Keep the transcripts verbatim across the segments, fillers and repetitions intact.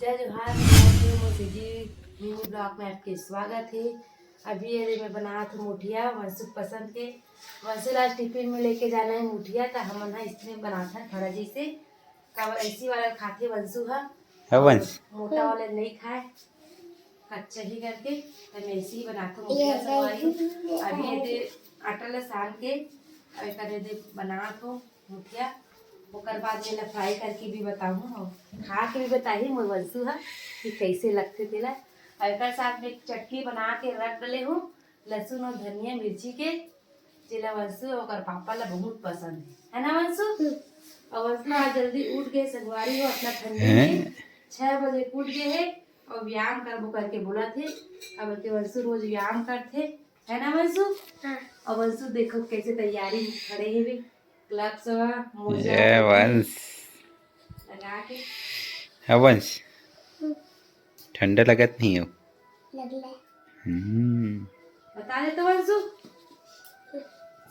जय जोहार, मैं हूँ मोर सीजी मिनी ब्लॉग में आपके स्वागत है। अभी ये मैं बनात हूँ मुठिया वंशु पसंद के। वंशु ला आज टिफिन में लेके जाना है मुठिया, तो हमन हा इसने बनात हन फरजी से। काबर ऐसी वाला खाथे वंशु हा, हाँ वंश। मोटा वाला नहीं खाए, कच्चा ही करके। तो मैं ऐसे ही बनात हूँ मुठिया संगवारी। अभी ये दे आटा ला सान के अउ एकर दे बनात हूँ मुठिया। ओकर बाद एला फ्राई करके भी बताहूँ अउ खा के भी बताही मोर वंशु हा कि कैसे लगथे तेला। अउ एकर साथ में एक चटनी बना के रख डले हूँ, लहसुन अउ धनिया मिर्ची के, जेला वंशु अउ ओकर पापा ला बहुत पसंद है, है ना वंशु? हम्म। अउ वंशु आज जल्दी उठ गए संगवारी हो, अपना ठंडी में हैं? छह बजे उठ गए है अउ व्यायाम करबो करके बोलत हे। अब के वंशु रोज व्यायाम करथे, है ना वंशु? हाँ। अउ वंशु देखो कैसे तैयारी में खड़े हेवे, ग्लव्स वा, मोजा ये वंश। लगा के। हाँ वंश, हम्म। ठंडा लगत नहीं हो? लगला। हम्म। बता दे तो वंशु,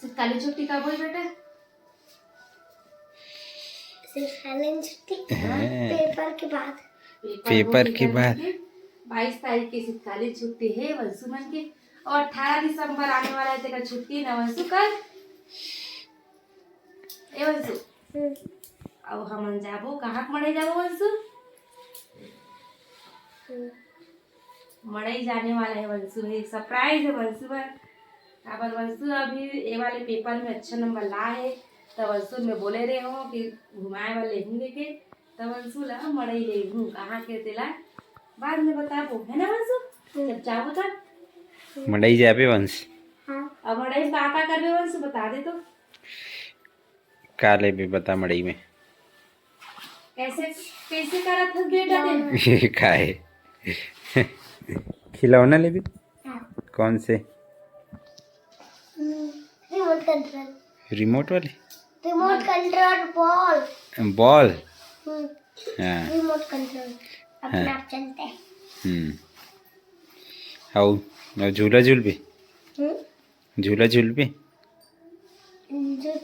शीतकालीन छुट्टी कब होई बेटा? शीतकालीन छुट्टी हैं। पेपर के बाद। पेपर पेपर होने के के बाद। बाद। बाईस तारीख के शीतकालीन छुट्टी है वंशु मन के, अउ अठारह दिसंबर आने वाला है, तेकर छुट्टी है ना वंशु कल? ए वंशु, हम्म। अब हमन जाबो, कहाँ के मड़ई जाबो वंशु? हम्म। मड़ई जाने वाला है वंशु, है सरप्राइज है वंशु बर। काबर वंशु अभी ए वाले पेपर में अच्छा नंबर ला है, तो वंशु में बोले रहे हो कि घुमाए वाले लेहूँ लेके, तो वंशु ला मड़ई ले हूँ, कहाँ के तेला बाद में बताबो, है ना वंशु? जब जाबो तब। मड़ई जाबे वंश। हाँ। अब मड़ई में का का करबे वंशु, बता दे तो। का लेबे बता मड़ई में? कैसे, कैसे करत हस बेटा तेन? ये का है? खिलौना लेबे? हाँ। कौन से? हम्म, रिमोट कंट्रोल। रिमोट वाले? Remote control ball. बॉल? हम्म, हाँ। Remote control. अपने हाँ। आप चलते हैं। हम्म। अउ, अउ झूला झूलबे? हम्म। झूला झूलबे? जो,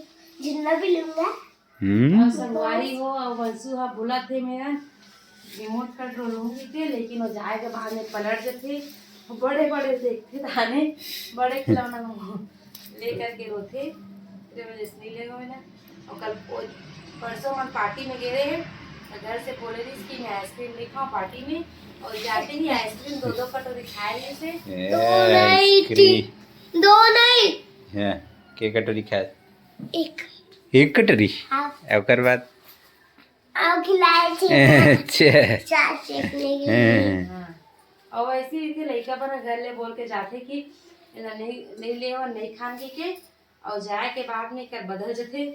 जितना भी लूंगा। हम्म। अउ संगवारी हो, अउ वंशु हा बोलत हे मेरा, रिमोट कंट्रोल होंगी के, लेकिन वो जाए के बाद में पलट जथे, बड़े बड़े देखथे ताने, बड़े खिलौना लेकर के रोथे, तेरे वजह से नहीं ले गए ना। अउ कल वो, परसों हम पार्टी में गए रहे, तो घर से बोले रही कि मैं आइसक्रीम नहीं खाऊँ पार्टी में, अउ जाते ही आइसक्रीम दो दो कटोरी खाए रही से। ए, दो नहीं, आइसक्रीम। तीन। दो नहीं। हैं, के कटोरी खाए? एक। एक कटोरी? हाँ। ओकर बाद? अब खिलाए थे। अच्छा। चार चीज नहीं। हैं। हाँ। अउ वैसे ही थे, लइका मन घर ले बोल के जाथे कि एला नहीं, नहीं ले अउ नहीं खान के, के, अउ जाए के बाद में कर बदल जथे।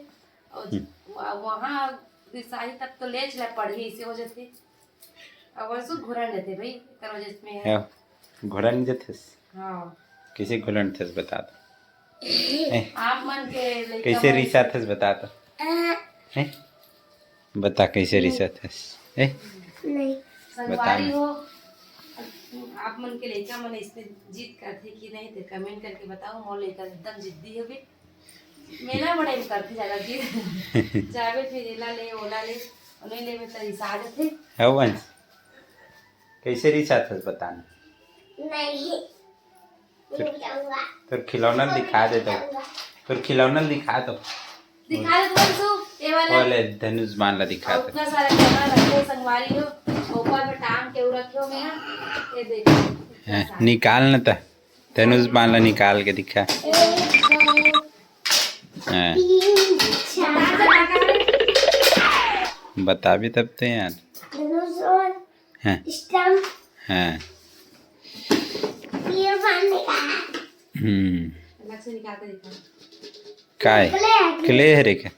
अउ हम्म। व-, वहाँ दिसाही तब तो ले चला पड़ही, ऐसे हो जथे। अब वंशु घुरन जथे भाई, एकर वजह से मैं हाँ, घुरन जथेस? हाँ। कैसे घुरन थस बता तो। ए, आप मन के लइका कैसे मन रिसाथस बता तो। हैं? बता कैसे नहीं। रिसाथस। ए? नहीं। बता संगवारी ना। हो, आप मन के लइका मन इसने जिद करथे कि नहीं, तो कमेंट करके बताओ, मोर लइका एकदम जिद्दी हवे। मेला बड़े करथे ज्यादा चीज। जाबे फिर एला ले, ओला ले, ओने ले में तो रिसा जथे। हव वंश, कैसे रिसाथस बता ना। नहीं, नहीं जाऊंगा। तोर खिलौना दिखा दे तो। जाऊंगा। तोर खिलौना दिखा दो। दिखा दे तो वंशु, ये वाला। वो ले धनुष बाण ला दिखा दे। इतना सारा खिलौना रखे संगवारी हो, ऊपर में टांग के रखे हो मेरा। ये देखो। हाँ, निकाल ना तो। धनुष बाण ला निकाल के दिखा। हाँ। बताबे तब तो यार। हाँ। हाँ। हम्म। काय? क्ले हरे का?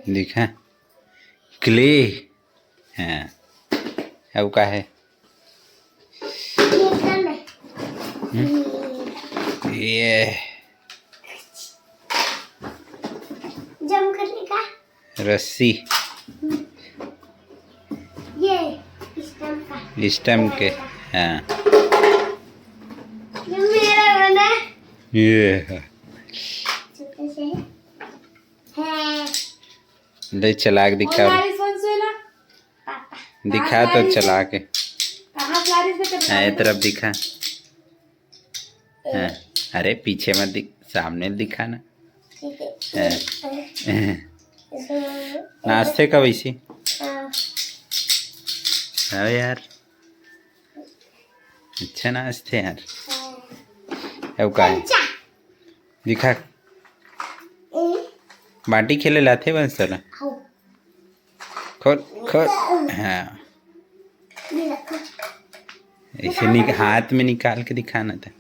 दिखा, क्ले। हाँ, अब का है? हम्म? ये जम करने का रस्सी। ये स्टैम्प का। स्टैम्प के, हाँ। ये मेरा बना। ये है। ले चला के दिखाओ। दिखा तो चला के। कहाँ से ला रही है? हाँ, ये तरफ दिखा। हाँ, अरे पीछे मत दिख, सामने दिखा ना। ठीक है। हाँ। इसमें नाचथे का वैसे? हाँ। हाँ यार, अच्छा नाचथे यार। हाँ। अब का है? अच्छा। दिखा। ए? बाटी खेले लाथे बस चला। हाँ। खोल, खोल। हाँ। ये रखो। ऐसे निक-, हाथ में निकाल के दिखाना था।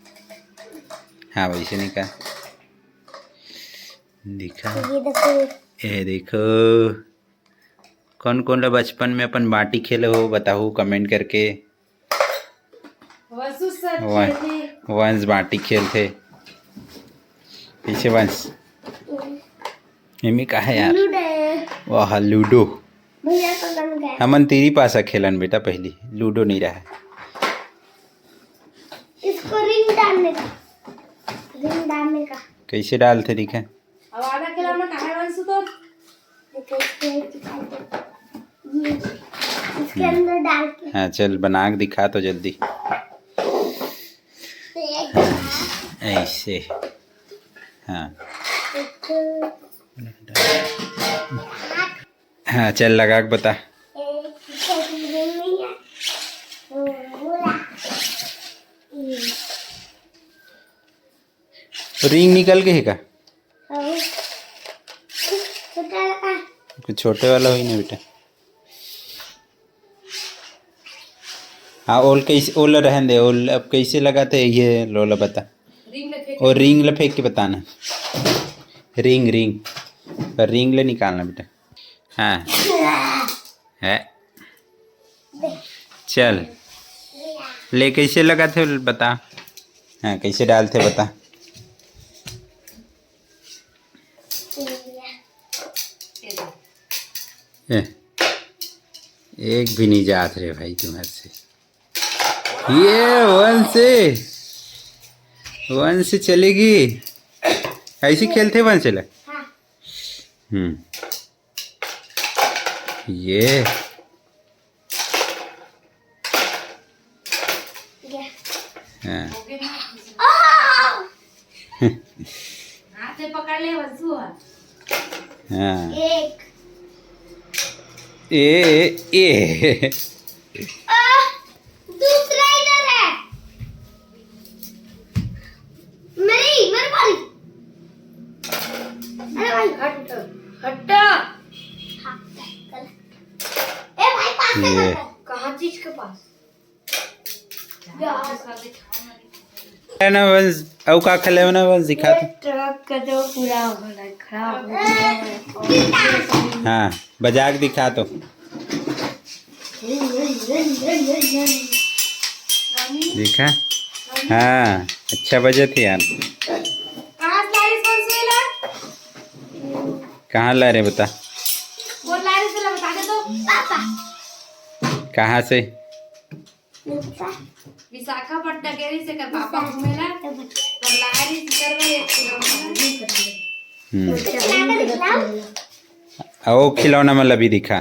हाँ, वैसे निकाल। दिखा। ये देखो। ये देखो। कौन कौन ला बचपन में अपन बाटी खेले हो, बताओ comment करके। वंशु सर वन-, खेलथे। वंश बाटी खेलथे। पीछे वंश। एमे का है यार? लूडो। वाह, लूडो। भैया को लग गया। हमन तीरी पासा खेलन बेटा, पहली लूडो नहीं रहा। इसको रिंग डालने का। रिंग डालने का। कैसे डालथे दिखा? अब आधा खिलौना कहाँ है वंशु तोर? देखो, इसके, ये, इसके अंदर डाल के। हाँ, चल बना के दिखा तो जल्दी। ऐसे। हाँ। हाँ, चल लगा के बता। रिंग निकल गई है का? हाँ। छोटा वाला। कुछ छोटे वाला होई ना बेटा। हाँ, ओल कैसे, ओल रहन दे, ओल अब कैसे लगाथे ये लोला बता। रिंग ले फेंक और रिंग ले फेंक के बताना। Ring, ring. पर रिंग ले निकालना बेटा। हाँ। है। चल। ले कैसे लगाथे बता। हाँ, कैसे डालथे बता। ए, एक भी नहीं जात रे भाई तुम्हारे से। ये वन से, वन से चलेगी। ऐसी खेलथे वन से ले। हाँ। हम्म। ये। ये। हाँ। ओह! हाथ से पकड़ ले, वंशु। हाँ। एक। ए, ए। आ, दूसरा इधर है। मेरी, मेरे वाली। अरे भाई। हट, हट। हाँ, चल। ए भाई, पास से ये। मत कर। कहाँ चीज के पास? है ना वंश, अउ का खेले हो ना वंश, दिखा तो। ट्रक का जो पूरा हो गया, खराब हो गया है। हाँ, बजा के दिखा तो। देखा? हाँ, अच्छा बजत है यार। कहाँ से लाइस वंश वेला? कहाँ ला रहे बता? कौन ला रहे से बता दे तो। पापा। कहाँ से? विशाखापट्टनम के रही से कर पापा घूमेला, तो लारी कर में एक किलो। हम्म। खिलौना दिखाओ। आ, वो खिलौना में लभी दिखा।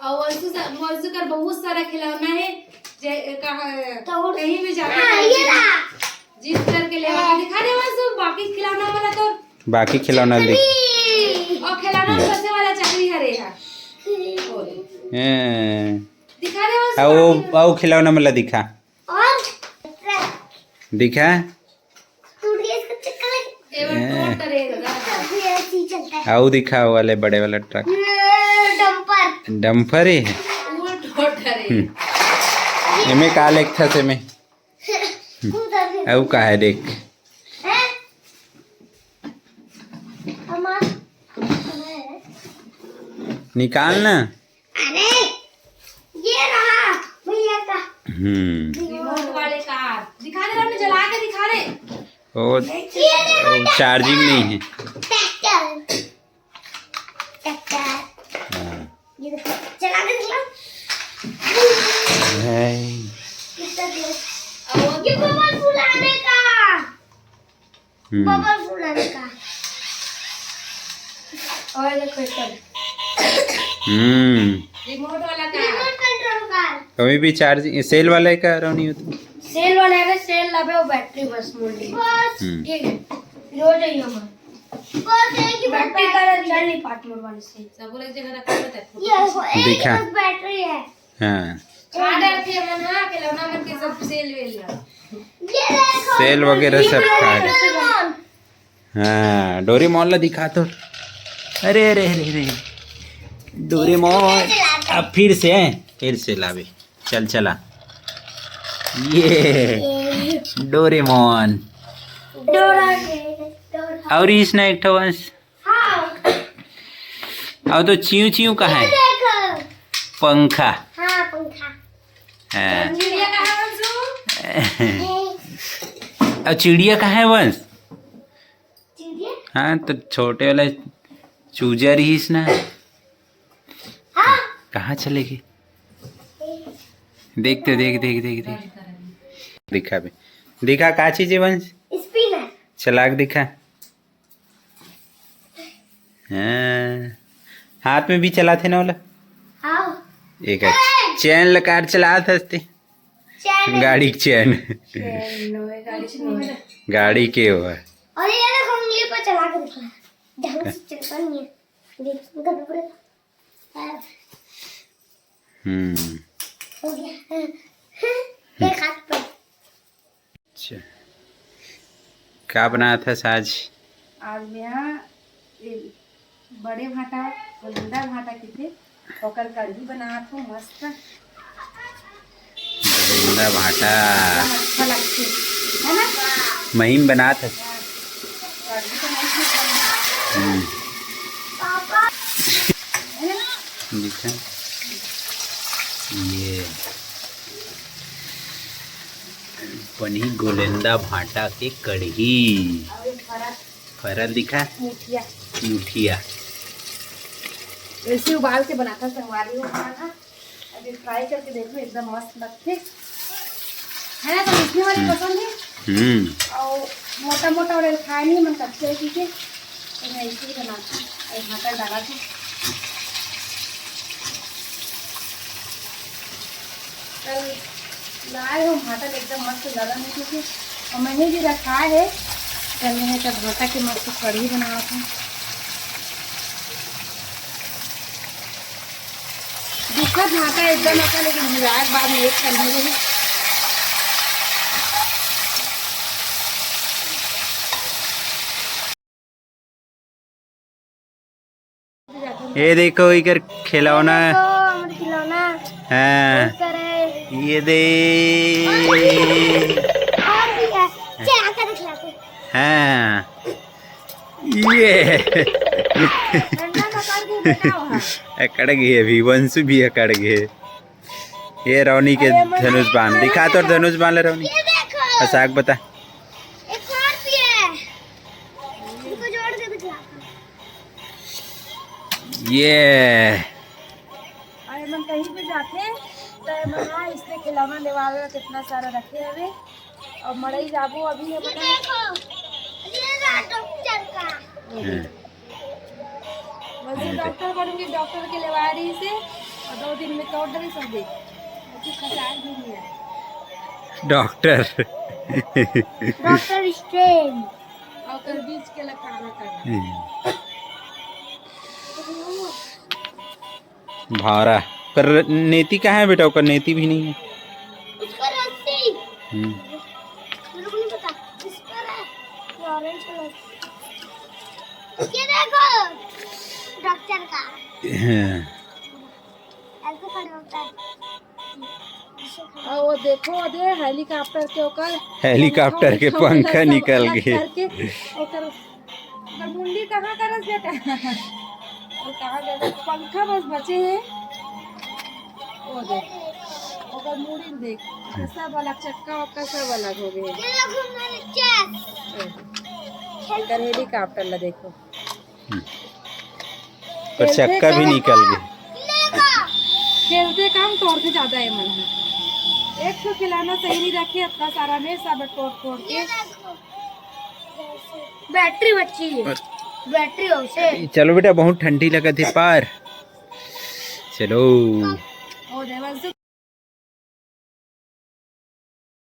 और वंशु सा-, वंशु कर बहुत सारा खिलौना है, जे, कहाँ, तो कहीं भी जाता हाँ, है, ये रहा। जिद करके ले आके दिखा दे वंशु, बाकी खिलौना वाला तो बाकी खिलौना दिख- चकरी। और खिलौना हम्म। फंसे वाला चकरी हरे है। हैं। दिखा दे वो आ, वो, सामान। आ, वो खिलौना मला दिखा। और दिखा। टूट गया इसका चक्कर। ये बार ए। टूट करेगा। अभी ऐसे ही चलता है। आ, वो दिखा, वो वाले बड़े वाला ट्रक। ये डंपर। डंपर ही है। वो टूट करेगा। हम्म। एमे का लेखथस एमे? उधर भी। अउ का है देख। हैं? हमार-, निकाल ना। अरे, ये रहा भैया का। हम्म। रिमोट वाले कार। दिखा दे, हमने जला के दिखा दे। वो, ये देखो, वो चार्जिंग नहीं है। ट्रैक्टर। ट्रैक्टर। हाँ। ये देखो, चला दे, चला। है। कितना तेज। ये बबल फुलाने का। हम्म। बबल फुलाने का। और देखो, इधर। हम्म। रिमोट वाला का। रिमोट कंट्रोल का। कभी भी चार्ज सेल वाला है का, रौनी होती? सेल वाला है, सेल लाबे, वो बैटरी बस मोड़ ली। हम्म। ठीक है, फिर हो जाइए हमारे। बस एक ही बैटरी का चल नहीं पार्ट मोड़ वाले से। सब एक जगह रखा रहता है। ये देखो, एक दिखा। बस बैटरी है। हाँ। खा डरथे मन, हाँ, खिलौना मन के सब सेल वेल ला। ये देखो, सेल वगैरह सब खा डरथे। डोरेमोन। हाँ, डोरेमोन ला दिखा तो। अरे, अरे, अरे, अरे। डोरेमोन। अब फिर से, फिर से लावे। चल, चला। ये। ये। डोरेमोन। डोरा है, डोरा। और इसने एक ठो बस। हाँ। और तो चिऊ चिऊ का ये है? देखो। पंखा। हाँ, पंखा। हाँ। चिड़िया का है, वंशु? और चिड़िया का है, वंश? चिड़िया? हाँ, तो छोटे वाला चूजा रहीस ना। हाँ। कहाँ चले गए? देख तो, देख, देख, देख, देख। दिखा बे। दिखा, का चीज है, वंश? स्पिनर। चला के दिखा। हाँ। हाथ में भी चलाथे ना ओला? हाँ। एक चैन लकार चलात हस ते। चैन। गाड़ी के चैन। चैन नोहे, गाड़ी के नोहे। गाड़ी के हुआ। और ये देखो, उंगली पर चला के दिखा। ढंग से चलता नहीं है। देख, गड़बड़। हम्म। हो गया। एक हाथ पर। अच्छा, का बनात हस आज? आज मैं, हाँ, ये बड़े भांटा, गोलंदा भांटा किथे, ओकर कढ़ी बनात हूँ मस्त। गोलंदा भांटा। एकदम अच्छा लगथे, है ना? महीन बनात हस। हाँ, कढ़ी तो मस्त बनथे। हम्म। पापा। है ना? दिखा। ये बनी गोलेंदा भांटा के कढ़ी। अउ ये फरा। फरा दिखा। मुठिया। मुठिया। ऐसे उबाल के बनाता संगवारी हो खाना। अभी फ्राई करके देख लो, एकदम मस्त लगथे। है ना, तो इसमें वाली हम्म। पसंद है? हम्म। और मोटा मोटा वाला खाए नहीं, मन कच्चे है, ठीक है? तो मैं ऐसे ही बनाती हूँ, और भाटा डाला थी। कल लाए हो भाटा एकदम मस्त नरम है, ठीक है? और मैंने भी रखा है, कल मैंने कल भाटा की मस्त कढ़ी बनाया था। दिखत भाटा एकदम अपन, लेकिन गिराए के बाद में एक ठन हो जाही। ये देखो, इकर खिलौना। देखो, हमर खिलौना। हाँ। बहुत सारा है। ये दे। और भी है। चला के दिखलाते। हाँ। ये। डंडा पकड़ के बैठा हुआ है। अकड़ गए अभी, वंशु भी अकड़ गए। ये रौनी के अरे, मम्मी, धनुष बाण दिखा, तो धनुष बाण ले रौनी। ये देखो। बस आग बता। एक और भी है। इसको जोड़ के दिखला। ये। अरे, मन कहीं पे जाते तो मन, हाँ, इसने खिलौना लेवावे, कितना सारा रखे हवे। अब मड़ई जाबो अभी, ये ये बता। देखो, ये रहा डॉक्टर का। हम्म। वैसे डॉक्टर बनूंगी, डॉक्टर के लेवा रही से, और दो दिन में तोड़ डरी सब देख। मुझे खसार भी नहीं है। डॉक्टर। Doctor strange. और कल बीच के लखाना करना। हम्म। भारा। कर नेती कहाँ है बेटा? ओकर नेती भी नहीं है। उसका रस्सी। हम्म। मेरे को नहीं पता। इसका है। ये ऑरेंज कलर। ये देखो। डॉक्टर का। हाँ। ऐसे खड़े होता है। और वो देखो, वो दे हेलीकॉप्टर के ओकर हेलीकॉप्टर के पंखा निकल गए। करके ओकर ओकर मुंडी कहाँ करस बेटा? वो कहाँ गए? पंखा बस बचे हे। वो देख, ओकर मुड़ी देख, सब अलग, चक्का वक्का सब अलग हो गए। ये देखो मेरे चेस्ट। ओकर हेलीकॉप्टर ला देखो। हम्म। पर खेलते चक्का भी काम निकल गए। खेलते काम तोड़ते ज्यादा है मन में। एक तो खिलौना सही नहीं रखे, इतना सारा में सब तोड़ तोड़ के। ये देखो। बैटरी बची है। बैटरी हो से। चलो बेटा, बहुत ठंडी लगत है पार। चलो। ओ देवंशु,